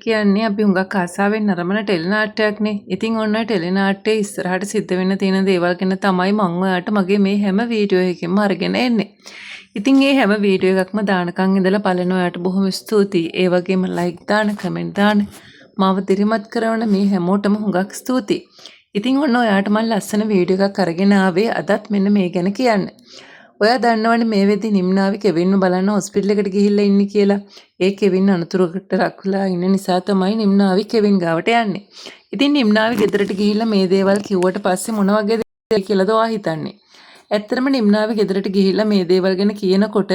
කියන්නේ අපි හුඟක් ආසාවෙන් නරඹන ටෙලි නාට්‍යයක්නේ. ඉතින් ඔන්න ඔය ටෙලි නාට්‍යයේ ඉස්සරහට සිද්ධ වෙන්න තියෙන දේවල් ගැන තමයි මං ඔයාට මගේ මේ හැම වීඩියෝ එකකින්ම අරගෙන එන්නේ. ඉතින් ඒ හැම වීඩියෝ එකක්ම දානකන් ඉඳලා බලන ඔයාට බොහොම ස්තුතියි. ඒ වගේම ලයික් දාන, කමෙන්ට් දාන, මාව දිරිමත් කරන මේ හැමෝටම හුඟක් ස්තුතියි. ඉතින් ඔන්න ඔයාට මං ලස්සන වීඩියෝ එකක් අරගෙන ආවේ අදත් මෙන්න මේ ගැන කියන්න. ඔයා දන්නවනේ මේ වෙද්දි නිම්නාවි කෙවින්ව බලන්න හොස්පිටල් එකට ගිහිල්ලා ඉන්නේ කියලා. ඒ කෙවින් අනතුරකට ලක් වෙලා ඉන්න නිසා තමයි නිම්නාවි කෙවින් ගාවට යන්නේ. ඉතින් නිම්නාවි ගෙදරට ගිහිල්ලා මේ දේවල් කිව්වට පස්සේ මොන වගේ දේවල් කියලාද ඔයා හිතන්නේ? ඇත්තටම නිම්නාවි ගෙදරට ගිහිල්ලා මේ දේවල් ගැන කියනකොට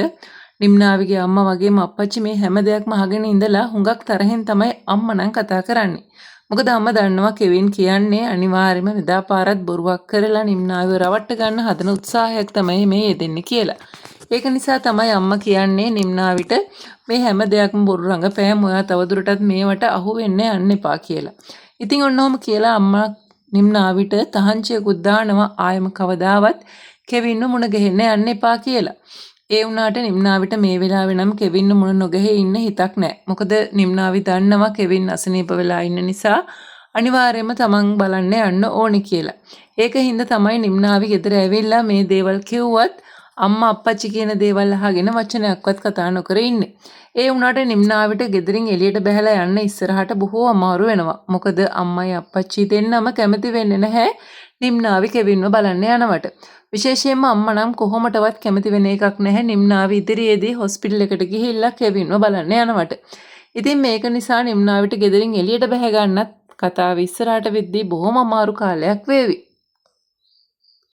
නිම්නාවිගේ අම්මා වගේම අප්පච්චි මේ හැම දෙයක්ම අහගෙන ඉඳලා හුඟක් තරහෙන් තමයි අම්මා නම් කතා කරන්නේ. මොකද අම්මා දන්නවා කෙවින් කියන්නේ අනිවාර්යයෙන්ම මෙදා පාරත් බොරුවක් කරලා නිම්නාවිව රවට්ට ගන්න හදන උත්සාහයක් තමයි මේ යෙදෙන්නේ කියලා. ඒක නිසා තමයි අම්මා කියන්නේ නිම්නාවිට මේ හැම දෙයක්ම බොරු රඟපෑම්, ඔයා තවදුරටත් මේවට අහු වෙන්න යන්න එපා කියලා. ඉතින් ඔන්න ඔහොම කියලා අම්මා නිම්නාවිට තහංචියකුත් දානවා ආයෙම කවදාවත් කෙවින්ව මුණ ගැහෙන්න යන්න එපා කියලා. ඒ වුණාට නිම්නාවිට මේ වෙලාවේ නම් කෙවින්ව මුණ නොගැහී ඉන්න හිතක් නෑ. මොකද නිම්නාවි දන්නවා කෙවින් අසනීප වෙලා ඉන්න නිසා අනිවාර්යයෙන්ම තමන් බලන්න යන්න ඕනේ කියලා. ඒක හින්දා තමයි නිම්නාවි ගෙදර ඇවිල්ලා මේ දේවල් කිව්වත් අම්මා අප්පච්චි කියන දේවල් අහගෙන වචනයක්වත් කතා නොකර ඉන්නේ. ඒ වුණාට නිම්නාවිට ගෙදරින් එළියට බැහැලා යන්න ඉස්සරහට බොහෝ අමාරු වෙනවා. මොකද අම්මයි අප්පච්චි දෙන්නම කැමති වෙන්නේ නැහැ නිම්නාවි කෙවින්ව බලන්න යනවට. විශේෂයෙන්ම අම්මා නම් කොහොමටවත් කැමති වෙන එකක් නැහැ නිම්නාවි ඉදිරියේදී හොස්පිටල් එකට ගිහිල්ලා කෙවින්ව බලන්න යනවට. ඉතින් මේක නිසා නිම්නාවිට ගෙදරින් එළියට බැහැ ගන්නත් කතාව ඉස්සරහට වෙද්දී බොහොම අමාරු කාලයක් වේවි.